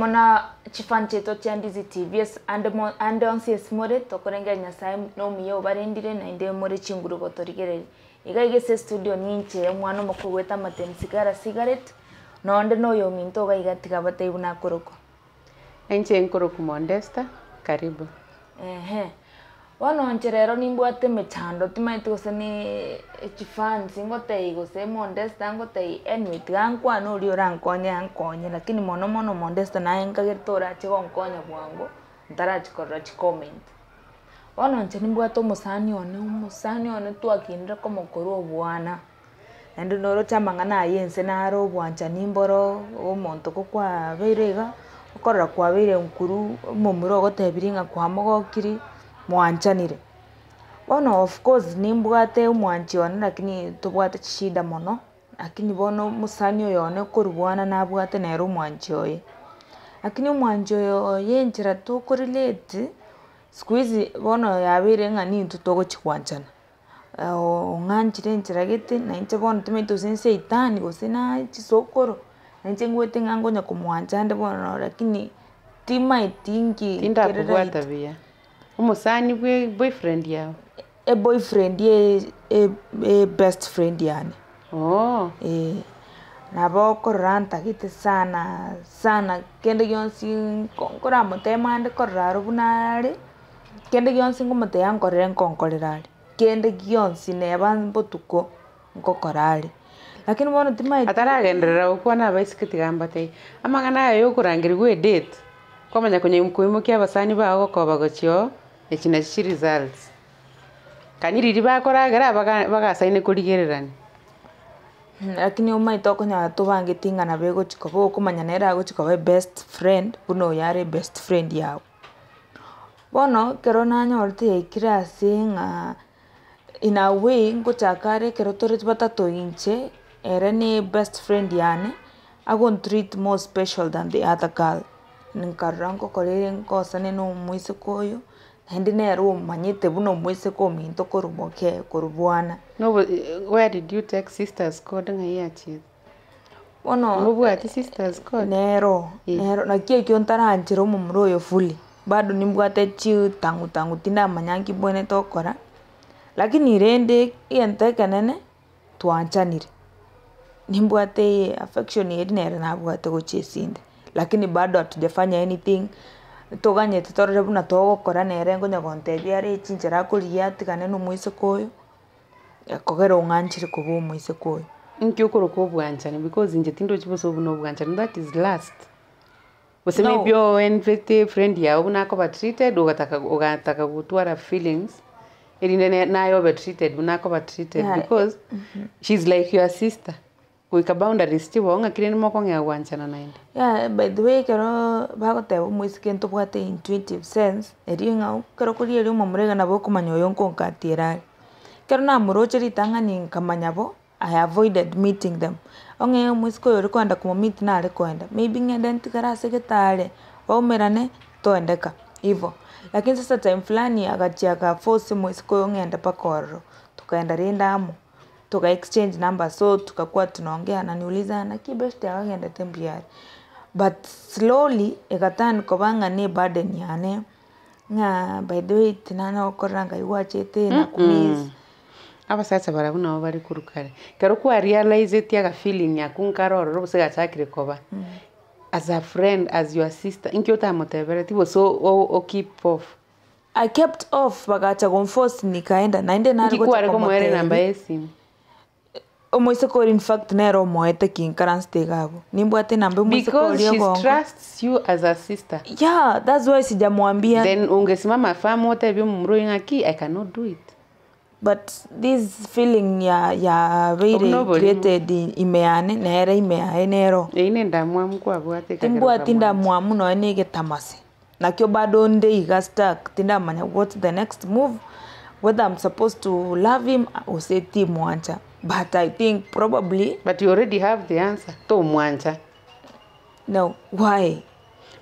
mono chifan chiaito chia Ndizi TV ase ande mo ande onsi ase more, tokorengereria Nyasaye na omuya obarendire naende more chinguru gotorigereria. Iga iga ase estudio ninche omwana omokoro goeta amatemu sigara cigarette, nonde na oyominto iga iga tiga abatebie buna akorokwa. Inche nkorokwa Mondesta, karibu. Ehe, bono inche rero nimbwate emechando timanyeti gose niiii echifans ngotebia gose Mondesta ngotebia anyway tiga nkwane oria orankonye ankonye lakini mono mono Mondesta naye nkagerete orache gonkonya bwango, ntarachia korora chicomment. Bono inche nimbwate omosani one, omosani one twakinire komokorwa obwana. Naende noroche amang'ana aya ense naro obwanchani mboro, omonto kokwabeire iga, okorora kwabeire nkuru, omomura ogotebirie ng'a kwamogokiri, mwanchanire. Bono of course nimbwate omwanchi one lakini tobwate chishida mono, lakini bono omosani oyo one korwa bwana nabwate nere omwanchi oye. Lakini omwanchi oyo oye enchera tokorelate, siku hizi bono yabeire ng'a nintwe togochi gwanchana. Ong'anchire enchera gete, na inche bono timanyeti gose nseitani gose na chisokoro, na inche ngwete ng'a ngonya komwancha ande bono lakini timaeti nki kere Tindakobwata right. buya. Omosani bwe boyfriend yago? Eboyfriend ebest friend yane. Oo. Eh, nabo okorora ntagete sana sana kende gionsi nko nkoramotema ande korora aro buna are. Kende gionsi ngomotebia nkorere nkonkorera are, kende gionsi neba botuko nkokora are. Lakini bono timaeti. Ataragenderera gokwana abaiseke tiga mbatebie, amang'ana aya ya okorangerigwa edate, kwamanya konya koimokia abasani bao gokoba gochia oo, echi nachi chiresults. Kani riria bakoragera baga bagasaine korigererania. Lakini omanyete okonyora tobangeti ng'a nabo egochi koba okomanya nere agochi koba ebest friend buna oyo are ebest friend yago. Bono ekero nanyorete yaikire ase ng'a in a way ngochaka are ekero tore batato inche, ere ne best friend yane, agontreat more special than the other girl, nkarora ngokora ere nkosane na omoiseke oyo, naende nere omanyete buna omoiseke ominto korwa moke korwa bwana. Nobo where did you take sisters code ng'ai yachiete? Bono Mobwati sisters code? Nero, nero naki ekio ntaranchera omomura oyo fully, bado nimbwate chitang'u tang'u tindamanya nki mbwenerete gokora, lakini rende egento ekenene twanchanire, nimbwate affection eria nere nabwate gochia esinde, lakini bado hatujafanya anything, toganyete torore buna togokora nere nkonya gontebia are chinchera akorigia atigane na omoiseke oyo. Ekogera ong'anchire koba omoiseke oyo. Inki okoroka obwanchani because inche tindochi bosa obwo nobwanchani that is lust. Gose No. maybe oenvete friend yago buna akoba treated ogataka ogataka gotwara feelings erinde ne naye obe treated buna akoba treated Yeah. because she's like your sister. Goika boundaries chiboo ng'aki rende mokong'ea gwanchana naende. Yeah, by the way ekeroo bagoteba omoiseke ntobwate intuitive sense, erio ng'a ekero okorigereria omomura iga nabo okomanya oyo nkonkatiera are. Ekero namoroche ritang'ani nkamanya bo, I avoided meeting them, ong'e omoiseke oyo ore koenda komomeet nare koenda, maybe ng'ende ntigare ase getare, baumerane, toendeka, igo. Lakini sasa time fulani agachia agaforce omoiseke oyo ng'ende mpaka ororo, tokaenda rende amo. Toka exchange numbers so tukakuwa tunaongea ananiuliza naki beshte yago agendete mbuya are, but slowly egaturn koba ng'a ne eburden yane, ng'a by the way tinanya gokorera ngai gwachete nakumiss. Abasacha barabwo nabo bare korwa kare, ekero kwarealizeti agafeeling akwo nkare ororo gose gachakire koba, as a friend, as your sister, inki otamotebereti gose okeep off. I kept off bagacha gonforce nikaenda naende nare Inki gocha kware komoera enamba komotebia y'esimu? omoiseke oria infact nere omoete ki nkaransete iga abwo, nimbwate enamba y'omoiseke Because oria she egongo. trusts you as a sister. Yeah, that's why sijamwambia. Then ungesimama firm otebie omomura oyo ng'aki I cannot do it. But this feeling ya yabeire Obwo noborimo. created ime yane nere ime yaye nero. Eyio nendamwamu kwabwate ekagera Timbwati okamwancha. ndamwamu nonya na egetamase. Nakio bado nde iga stuck tindamanya what's the next move, whether I'm supposed to love him gose timwancha but I think probably. But you already have the answer, tomwancha. No, why?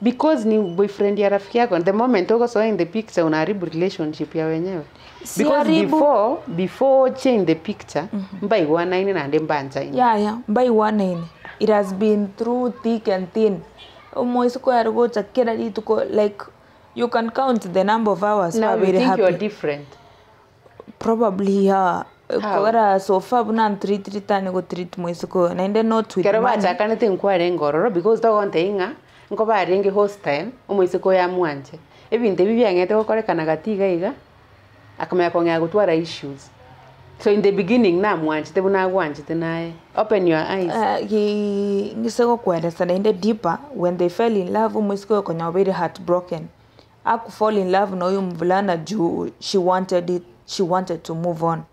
Because ni boyfriend ya rafiki yako the moment ogosoa in the picture unaharibu relationship ya wenyewe because Siharibu. before before oche in the picture mbaigwanaine naende mbanchaine. Yaya, mbaigwanaine, it has been through thick and thin. Omoiseke oyo are gocha kera rituko like you can count the number of hours Now you babeire think you are happy. different. Probably yeah, How? kogera so far buna ntreatire tanya gotreat moiseke oyo naende not with Ekero money. bachakanete nkwarenge ororo because togontebia ng'a nko barenge hostile, omoiseke oyo amwanche. Ebinto ebi biang'ete gokorekana gati iga iga, akamanya kong'ea gotwara issues. So in the beginning namwanchete buna agwanchete naye. Open your eyes. Ki ng'ise gokoeresa naende deeper, when they fell in love omoiseke oyo konya obeire heartbroken, aku fall in love na oyo mvulana juu she wanted it, she wanted to move on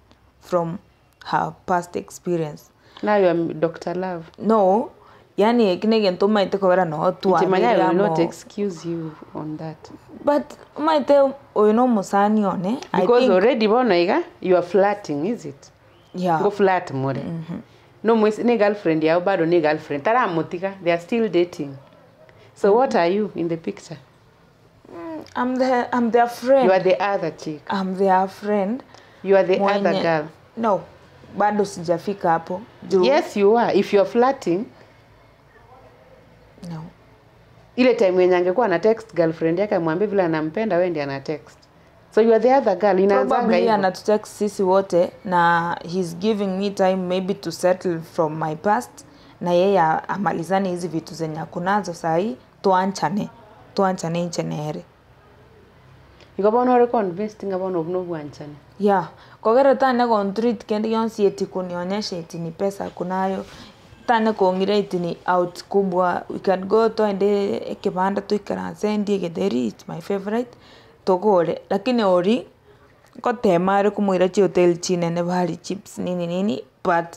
from her past experience. Now you are Doctor Love. No, yaani eki negento omanyete kobera noo Inche manya twabeire I will not amo. excuse you on that. But omanyete oyo na omosani one, I Because think already bono iga you are flirting is it? yeah. Ngo flirt more. No mois ne girlfriend yao bado ne girlfriend taramotiga they are still dating. So what are you in the picture? I'm the, I'm their friend. You are the other chick. I'm their friend. You are the other Mwenye- girl. No, bado sijafika hapo. Juu, Yes you are. If you are flirting, No. ile time yenye angekuwa ana text girlfriend yake amwambie vile anampenda, wewe ndiye ana text. So you are the other girl. Inaanzanga Probably hivyo. anatutext sisi wote na he's giving me time maybe to settle from my past na yeye amalizane hizi vitu zenye akunazo sahii tuanchane tuanchane inchenere Igo bono ore convinced ng'a bono obwo nobwanchani. Yeah, kogera tanya kontreat kende gionsi eti kunionyesha eti ni pesa kunayo tanya kong'ira eti ni out kubwa we can go toende ekebanda toikaranse ndie githeri it's my favorite togore lakini ori ngotema are komoira chihotel chinene barie chips nini nini but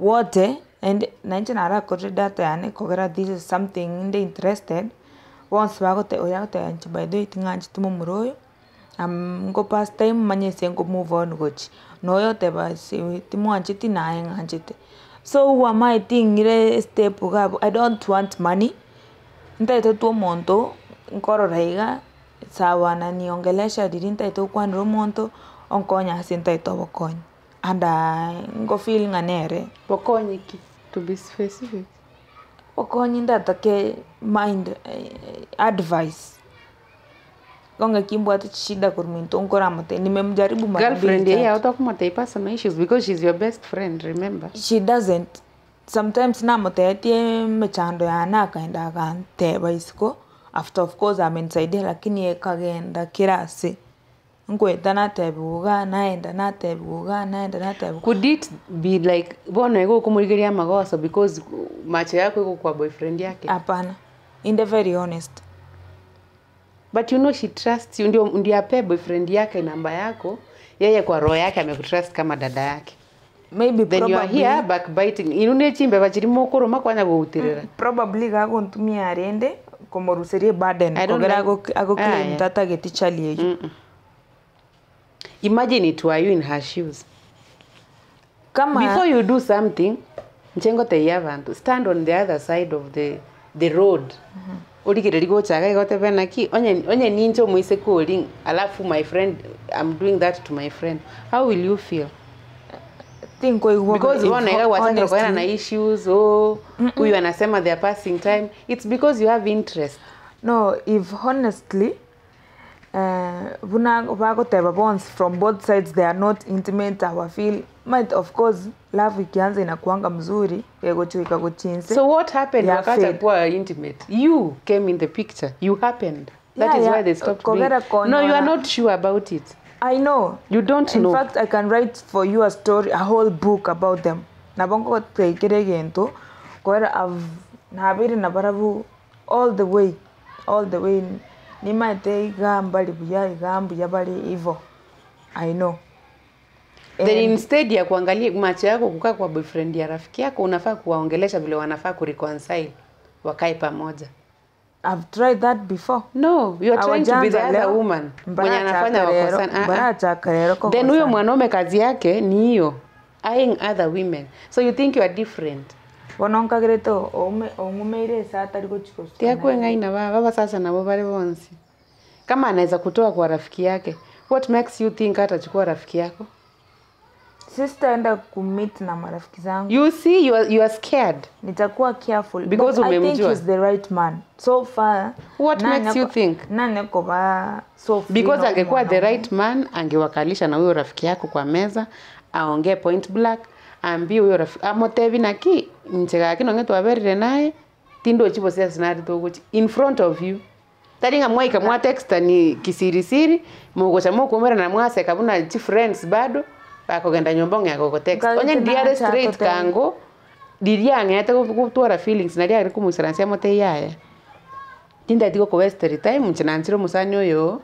wote naende nainche narakorire data yane kogera this is something inde interested bonsi bagoteba oyo agoteba inche by the way ting'ancheti momura oyo ngo pass time manye ase nko move on gochia. Na oyo oteba ase timwancheti naye ng'anchete. So who am I ting'ire estep iga abwo, I don't want money, ntaete tu omonto nkorora iga sawa ananiongelesha riria ntaete gokwanera omonto, onkonye ase ntaete obokonyi and ngo feel ng'a nere. Bokonyi ki? To be specific. Obokonyi ndatake mind advice. Igo ng'aki mbwate chishida korwa minto nkoramotebia nimemjaribu mara mbili Girlfriend yeye tatu. hautakumotei personal issues because she's your best friend, remember? She doesn't. Sometimes namotebetie emechando yane akaenda aganteba isiko after of course amenisaidia lakini ekagenda kera ase. Nkoeta natebiwa igaa naenda natebiwa igaa naenda natebiwa. Could it be like bono igo okomorigeria amagoso because macho yako iko kwa boyfriend yake? Hapana, inde very honest. But you know she trusts you, ndio ndio ape boyfriend yake namba yako, yeye kwa roho yake amekutrust kama dada yake. Maybe Then you are probably, here backbiting. Inune chimbe bachirimo okoroma kwanya goutirira. probably gagontumia rende komoruseria eburden I don't kogera like- ago Ah, claim yeah. tatageti chali eywo. Imagine it were you in her shoes. Kama Before you do something, nchengotebia abanto, stand on the other side of the the road. Origereria gochaga iga otebe naki, onye onye ninche omoiseke oria, alafu my friend, I'm doing that to my friend. How will you feel? tinkoigwa Because bono iga gwachakire koena na honestly, issues, oh, huyu anasema they are passing time. It's because you have interest. no if honestly buna bagoteba bonsi from both sides they are not intimate our feel might of course love ikianza inakuanga mzuri egochika gochinse So what happened Yeah, wakacha fade. kuwa intimate? You came in the picture. You happened. That Yeah, is yeah. why they stopped being. Kogera No, you are konyora. not sure about it. I know. You don't In know. fact, I can write for you a story, a whole book about them. Nabo ngoteikere egento kogera I've nabeire nabarabu all the way, all the way nimaete iga mbari buya iga mbuya bari ivo. I know. Then instead ya kuangalia macho yako kukaa kwa boyfriend ya rafiki yako, unafaa kuwaongelesha vile wanafaa kureconcile wakae pamoja. I've tried that before. No, you are trying to be the Hawajaanza other leo. woman mwenye anafanya Mbarachaka rero, wakosana. Ah, ah. mbarachaka rero Then huyo kokosana. mwanaume kazi yake ni hiyo, eyeing other women. So you think you are different. Bono nkagerete oume ong'umeire ase atari gochi gosuka Tiakweng'aina baba baba sasa nabo bale bonsi. Kama anaweza kutoa kwa rafiki yake, what makes you think hatachukua rafiki yako? Si sitaenda kumeet na marafiki zangu. You see you are, you are scared. Nitakuwa careful. Because But I think umemjua. he's the right man. So far. What makes you think? Nani koba so free Because na angekuwa the mwanaume. right man angewakalisha na huyo rafiki yako kwa meza, aongee point blank, aambie huyo rafiki amotebi naki inche gaki nonye twaberire naye tindochi gose ase nare togochi in front of you. Tari ng'a mwaika mwatextani kisirisiri, mogocha mokomerana mwaseka buna chifriends bado, bakogenda nyomba ong'ea gogotext. Onye Nkagete ndiria are nacha straight totebi. kango, riria ang'ete gotwara feelings naria are komoisaransia amotebi yaya, tintageti gokowesteri time inche nanchire omosani oyo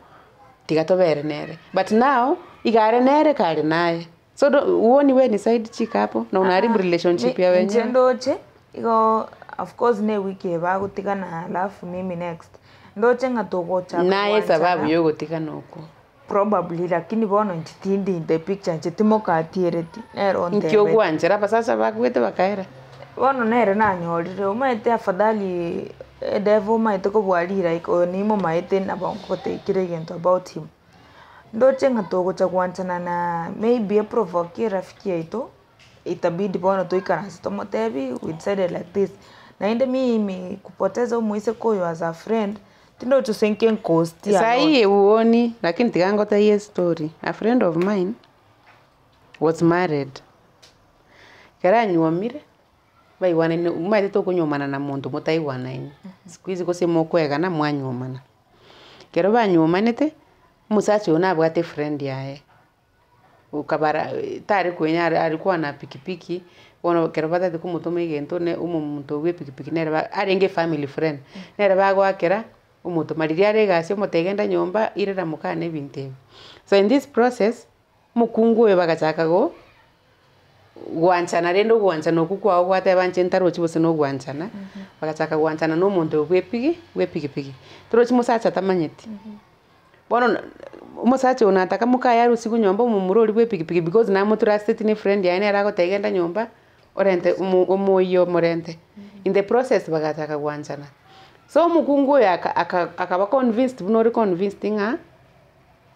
tiga tobere nere. But now, iga are nere kare naye. So do huoni we ni side chick hapo na unaharibu relationship ya Ni- inche wenyewe. ndoche igo of course ne wiki eye bagotigana alafu mimi next ndoche ng'a togochaka Naye sababu gwanchana yogotigana okwo. probably lakini bono inche tindi in the picture inche timokatiereti nere Nki ontebeti ogwanchera abasacha bakwete bakaera. Bono nere nanyorire omanyete afadhali edevil omanyete kobua riraika oyo nimomaete nabo nkogotebia kera egento about him. Ndoche ng'a togocha gwanchana na maybe eprovoke erafiki yaito, itabidi bono toikaranse tomotebi we decided like this. Naende mimi kupoteza omoiseke oyo as a friend, tindochi gose nkenkosti a lot. Sahii huoni lakini tiga ngotebie estory. A friend of mine was married. Ekero anyuomire, baigwanaine omanyete tokonyuomana na monto motaigwanaini. Siku hizi gose mokoegana mwanyuomana. Ekero banyuomanete, omosacha oyo nabwate efriend yaye, okabara tare koenyara alikuwa na pikipiki, bono ekero batagete komotoma egento ne omonto bwa epikipiki nere ba arenge efamily friend, nere bagoakera, omotoma riria are egasi omotebia genda nyomba irera mokane ebinto ebi. So in this process, omokungu oyo bagachaka go gwanchana rende ogwanchana okwo kwao gwateba inche ntarochi gose na ogwanchana, bagachaka gwanchana na omonto oyo bwa epigi bwa epigipigi. Torochi mosacha tamanyeti. Bono na omosacha oyo nataka mokaye arusiwe nyomba omomura oria bwa epigipigi because namotrusteti na efriend yaye nere agotebia genda nyomba, orente omo omoyio omorente. In the process bagachaka gwanchana. So omokungu oyo aka aka akaba convinced buna ore convinced ng'a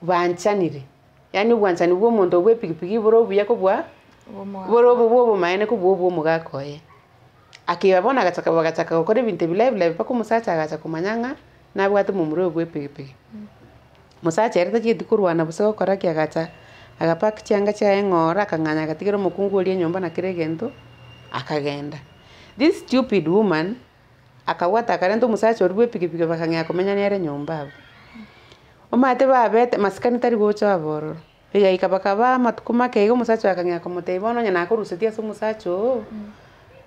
banchanire, yaani obwanchani bwa omonto bwa epigipigi bore obuya kobua bore obo bwa obomaene kobua obwa omogaka oye. Akeiba bono agachaka bagachaka gokora ebinto ebi live live mpaka omosacha agacha komanya ng'a nabwate omomura oyo bwa epigipigi. Mosacha ere tachieti korwana gose gokora ki agacha agapack chianga chiaye ng'ora akang'anya agatigera omokungu oria enyomba na kera egento, akagenda. This stupid woman, akabwata akarenta omosacha oria bwa epigipigi bakang'ea komenya nere nyomba abwo. Omanyete babete masikani tari gocha aba ororo, egaika bakaba amatuko make iga omosacha oyo akang'ea komotebia bono onye nakorusetie ase omosacha oo,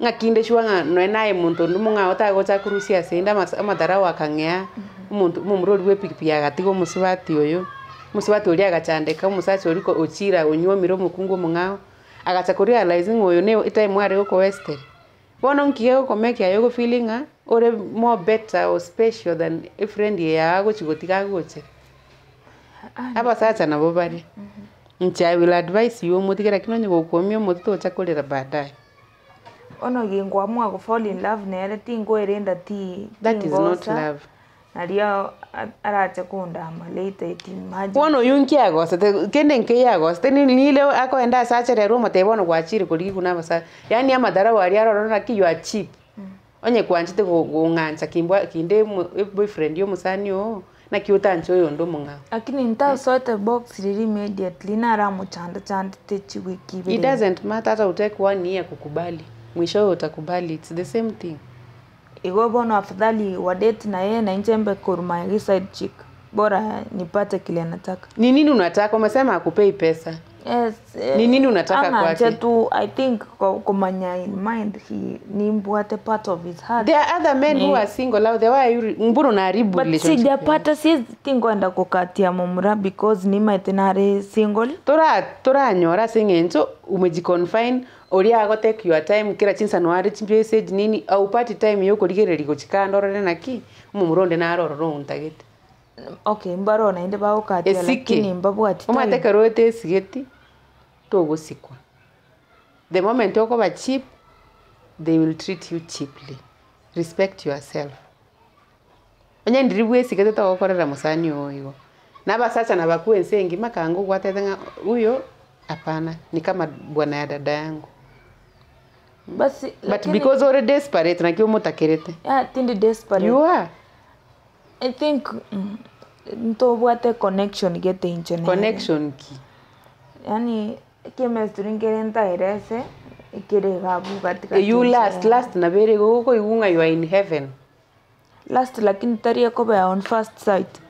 ng'aki inde sure ng'a nonye naye monto onde omong'ao tagocha akorusie ase inde amasa amadarau akang'ea, omonto omomura oria bwa epigipigi agatiga omosubati oyo, omosubati oria agachandeka omosacha oria ko ochire onyuomire omokungu omong'ao, agacha korealize ng'a oyo ne etime are gokowesteri. Bono nki gegokomeki aye ogofeel ng'a ore more better or special than efriend eye yago agochi gotiga agoche. Abasacha nabo bare, inche I will advise you omotige lakini onye gokwomia omote tocha korera baadaye. Bono ginkoamua go fall in love nere tinkoerenda ti That is not tingosa love. nario arache kondama later eti imagine. Bono oyio nki agosete, kende nkeiyo agosete ni nile akoenda ase achererwe omotebia bono gwachire korigigwa na abasacha. Yaani amadharau aria aroro naki you are cheap. Onye kwanchete go gong'ancha kimbwa kinde omo eboyfriend ya omosani oo, naki otanche oyonde omong'ao. Lakini ntasoete box riria immediately naramochanda chandete chiwiki It ibere. doesn't matter hata utake one year kukubali, mwishowe utakubali it's the same thing. Igo bono afadhali wa date na yeye na inche mbe korwa my side chick bora nipate kile nataka. Ni nini unataka? Umesema hakupei pesa. Yes, Ni nini unataka ang'anche kwake? tu I think komanya in mind he nimbwate part of his heart. There are other men who are single out there. Why are you mbona unaharibu But relationship? sijapata siezi tingoenda kukatia momura because nimaete nare single. Tora toranyora ase eng'encho umejiconfine oria ago take your time kera chinsa noare chimessage nini haupati time yokorigereria gochikanda orore naki omomura onde naro ororo ontagete. Okay mbaro naende bagokatia Esike lakini mbabwati omanyete time. ekero otesigeti togosikwa. The moment okoba cheap they will treat you cheaply. Respect yourself. Onye ndiri bwesigete togokorera mosani oyo igo. Na abasacha nabakwa ense engima kanga ogwatete ng'a huyo Hapana, ni kama bwana ya dada yangu. Basi But lakini because ore desperate naki omotakerete. yeah, tindi desperate. You are. I think ntobwate connection gete inche nere. Connection ki? Yaani chemistry nkere ntaerese ekere iga abwo katikati You inche last, nere. last nabere igo okoigwa ng'a you are in heaven. Last lakini tari ekoba on first sight.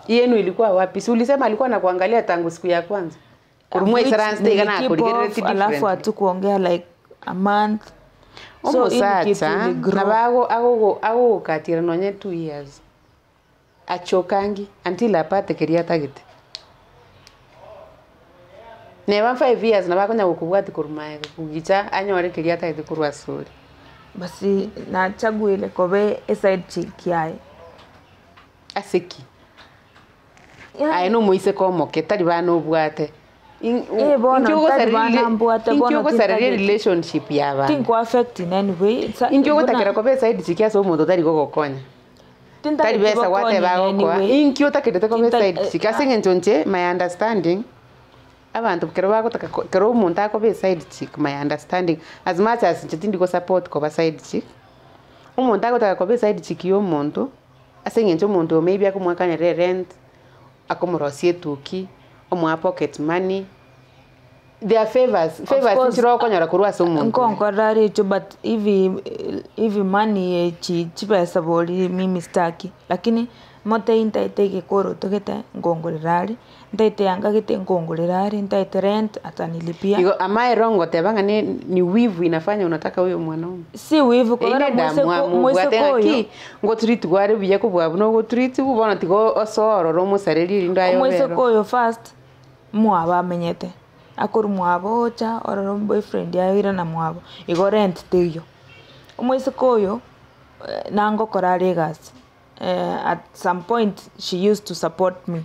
Yenu ilikuwa wapi? Si ulisema alikuwa anakuangalia tangu siku ya kwanza? Korwa Which mwaisaranste iga nilikeep nakorigerereti off, alafu differently. hatukuongea like a month. So hii ni kitu Omosacha iligrow. nabo ago agogo agogokatira nonye 2 years achokangi until apate keria atagete. Neba 5 years nabo akonya gokobwati korwa maega kogicha anyore keria atagete korwa ase ore. Basi nachaguire kobe eside chick yaye. Ase ki? Yaani Aye nomoiseke omoke tari bana obwate. Eh, bono Inki tari ogosareria bana mbwate inki bono ogosareria tintagete. relationship ya abana? Tinku affect in any way. Sa, Inki buna ogotakera koba eside chick ase omonto tari gogokonya? Tari tintageti besa bokonye gwateba in any agokoa. way. Inki otakerete koba Tinta eside chick? Ase eng'encho inche my understanding, abanto kero bagotaka kero omonto akoba eside chick my understanding as much as inche tindi gosupport koba side chick, omonto agotaka koba eside chick ya omonto, ase eng'encho omonto oyo maybe akomoakanera erent, akomorosia etuki, omoa pocket money, there are favors, Of favors course nchire okonyora korwa ase omonto oyo. nkonkorera are echo but hivi hivi money echi chibesa bori mimi sitaki lakini motei ntaete egekoroto gete nkongorera are ntaete yanga gete nkongorera are ntaete rent atanilipia. Igo am I wrong goteba ng'a ne ni wivu inafanya unataka huyo mwanaume? Si wivu kogera Eine moiseke ndamwamu moiseke obwate oyo ng'aki ngotritiwa are buya kobua buna ogotritiwa bono tiga osoe ororo omosarerie erinde aye omoiseke obere. oyo first mwabo amenyete akorwa mwabo ocha ororo boyfriend yaye oirana mwabo igo rent teiyo. Omoiseke oyo nangokora are egasi at some point she used to support me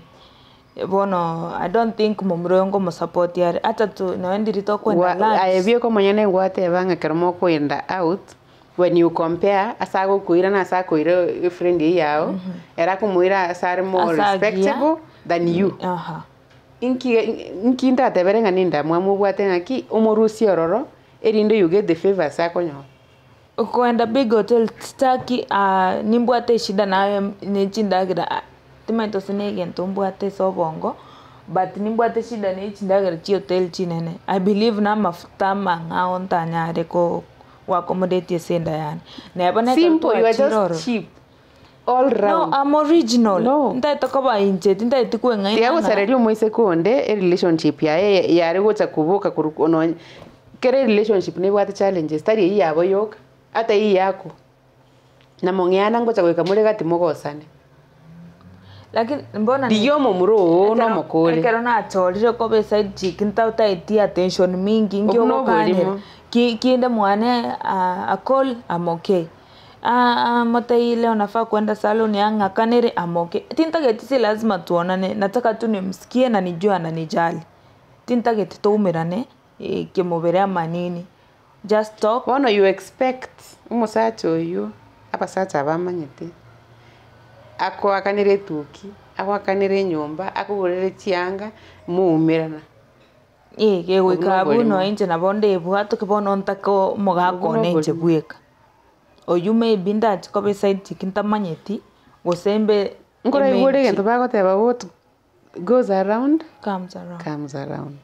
bono I don't think momura oyo nkomosupport are ata tu nonye ndiri tokoenda Gwa aye lunch. bieka omonyene gwateba ng'a ekero mokoenda out when you compare ase agokoira na ase akoira efriend eywo yago, ere akomoira ase are more Ase agiya respectable than you. Aha. Inki inki ndatebere ng'a nindamwamu obwate ng'aki omorusie ororo erinde you get the favors akonyora. Koenda big hotel sitaki nimbwate eshida naye ne chindagera timanyeti gose na egento mbwate ase obongo but nimbwate eshida na echindagera chihotel chinene. I believe na amafuta amang'ao ntanyare ko accommodate ase enda yane. Neba nekero Simple, you are twachire just ororo. cheap all No, round. I'm original. No. Ntaete koba inche tintaeti kweng'aina Tiga ng'a gosareria omoiseke onde erelationship yaye yare gocha koboka korwa nonye kere relationship nebwate challenges tari eywo yabo yoka ata eywo yako na mong'eana ngocha goika more gati mogosane. Lakini mbona Rigia omomura oo ekero nomokore. ekero nachorire koba eside chick ntautaeti attention mingi Obwo nkiogokanera noborimo. ki kinde mwane a call I'm okay. Motei leo nafaa kwenda salon ang'akanere I'm okay. Tintageti si lazima tuonane nataka tu nimsikie na nijue ananijali. Tintageti toumerane kimubere ama nini. Just talk. Bono you expect omosacha oywo abasacha abamanyete akoakanere etuki, agoakanere enyomba, akogorere chianga, moumerana. Eh, Obwo kegoika abwo noborimo. noe inche nabo ndebwate bono ntake omogaka Obwo one inche noborimo. bweka. Oywo maybe ndache koba eside chick ntamanyeti gose mbe Nkoraigure emenchi egento bagoteba what goes around comes around. comes around.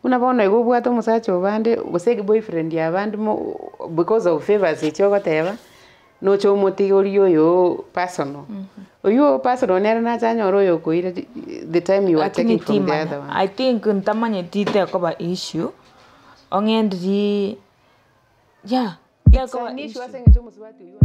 Buna bono igo obwate omosacha obande gose boyfriend ya abande mo because of favors echio ogoteba, noche omotige oria oyo personal. Oywo personal nere nache anyore oyo okoira the time you are Lakini taking from the timanya other one. I think ntamanyeti tekoba issue ong'endiri yeah It's tekoba an issue issue. ase eng'encho omosubati oywo.